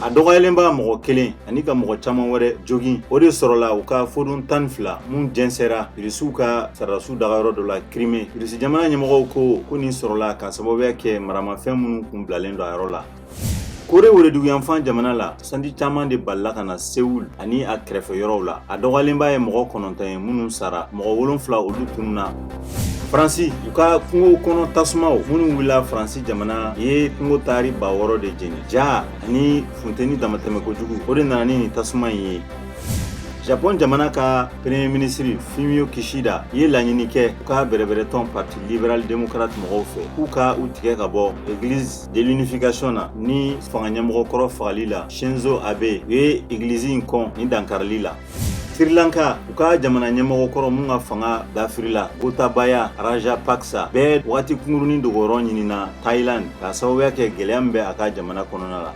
A dɔgɔyalenba mɔgɔ kelen ani ka mɔgɔ caman wɛrɛ jogin, o de sɔrɔla u ka fodon 12 mun jɛnsɛra Irisiw ka sɔrɔdasiw dagayɔrɔ dɔ la Crimée. Irisi jamana ɲɛmɔgɔw ko ko nin sɔrɔla ka sababuya kɛ maramafɛn minnu kun bilalen don a yɔrɔ la. Kore woroduguyanfan jamana la, sanji caman de balila ka na Seoul ani a kɛrɛfɛ yɔrɔw la. A dɔgɔyalenba ye mɔgɔ 9 ye minnu sara, mɔgɔ 7, olu tununna. Faransi, u ka kungo kɔnɔ tasumaw minnu wulila Faransi jamana ye kungo taari 6000 de jeni. Ja ani funteni damatɛmɛ kojugu, o de nana ni nin tasuma in ye. Japon jamana ka premier ministre Fumio Kishida ye laɲini kɛ u ka bɛrɛbɛrɛtɔn Parti libéral démocrate mɔgɔw fɛ k'u ka u tigɛ ka bɔ Église de l'unification na ni fanga ɲɛmɔgɔ kɔrɔ fagali la Shinzo Abe. U ye église in kɔn ni dankarili la. Sri Lanka, u ka jamana ɲɛmɔgɔ kɔrɔ mun ka fanga dafirila, Gotabaya Rajapaksa, bɛɛ waati kunkurunin dogoyɔrɔ ɲinina Thailand k'a sababuya kɛ gɛlɛya min bɛ a ka jamana kɔnɔna la.